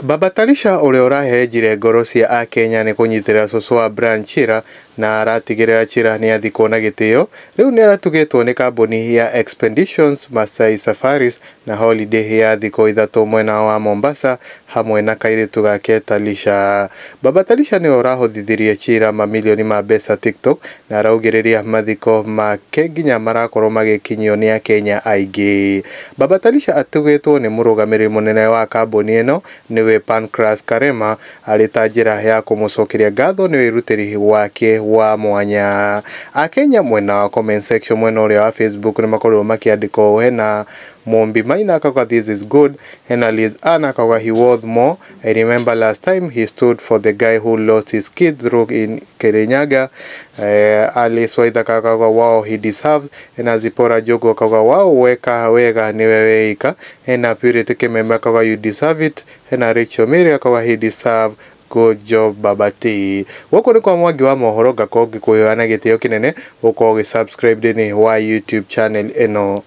Baba Talisha ũrĩa ũrahehenjire ngoro cia akenya nĩ kũnyitĩrĩra cũcũ wa Brian Chira na aratigĩrĩra Chira nĩ athikwo na gĩtĩo, rĩu nĩ aratugĩtwo nĩ kambuni ya Expeditions Masai Safaris na holiday ya thikũ 3 mwena wa Mombasa hamwe na kairĩtu gake Talisha. Baba Talisha nĩwe ũrahotithirie Chira mamilioni ma mbeca TikTok na araugĩrĩria mathiko make nginya marakorwo magĩkinyio nĩ akenya aingĩ. Baba Talisha atugĩtwo nĩ mũrũgamĩrĩri mũnene wa kambuni ĩno nĩwe Pancras Karema arĩ ta njĩra ya kũmũcokeria ngatho nĩ wĩrutĩri wake wa mwanya. Akenya mwena wa comment section mwena ũrĩa wa Facebook nĩ makorirwo makĩandĩka ũũ, hena Mombi Maina akauga this is good, hena Liz Anna akauga he worth more, I remember last time he stood for the guy who lost his kid through in Kirinyaga. Alice Waithaka akauga wow he deserves, hena Zipora Jogo akauga wow weka wega niwe weika, hena Purity Kimeme akauga you deserve it, hena Rachel Mary akauga he deserve good job Baba T. Gũkũ nĩ kwa Mwangi wa mohoro, ngakorwo ngĩkũhoya na gĩtĩo kĩnene ũkorwo ũgĩ subscribe thĩinĩ wa YouTube channel ĩno.